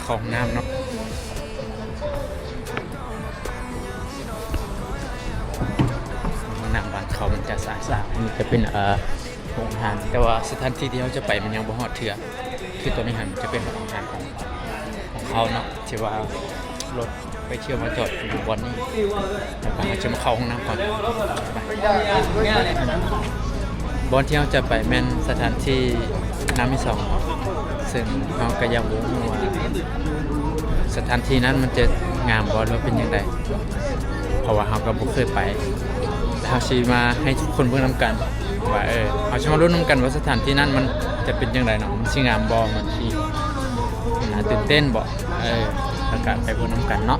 ເຂົ້າຫ້ອງນ້ຳເນາະ. ຫ້ອງນ້ຳບ້ານເຂົາມັນຈະສະອາດໆ. ອັນນີ້ຈະເປັນ ເອີ ໂຮງອາຫານ, ແຕ່ວ່າສະຖານທີ່ທີ່ເຮົາຈະໄປມັນຍັງບໍ່ຮອດເທື່ອ. ຄືຕອນນີ້ຫັ້ນຈະເປັນໂຮງອາຫານຂອງ ຂອງເຂົາເນາະ ທີ່ວ່າລົດໄປທ່ຽວມາຈອດຢູ່ບ່ອນນີ້ ແລ້ວກໍເຮົາຈະມາເຂົ້າຫ້ອງນ້ຳກ່ອນ. ບ່ອນທີ່ເຮົາຈະໄປແມ່ນສະຖານທີ່ນ້ຳມີສອງ ເຊິ່ງເຮົາກໍຍັງບໍ່ຮູ້ວ່າສະຖານທີ່ນັ້ນມັນຈະງາມບໍ່ ຫຼືວ່າເປັນຈັ່ງໃດ ເພາະວ່າເຮົາກໍບໍ່ເຄີຍໄປ. ແລ້ວເຮົາຊິມາໃຫ້ທຸກຄົນເບິ່ງນຳກັນວ່າ ເອີ ເຮົາຊິມາລຸ້ນນຳກັນວ່າສະຖານທີ່ນັ້ນມັນຈະເປັນຈັ່ງໃດເນາະ, ມັນຊິງາມບໍ່, ມັນຊິໜ້າຕື່ນເຕັ້ນບໍ່. ເອີ ແລ້ວກໍໄປເບິ່ງນຳກັນເນາະ.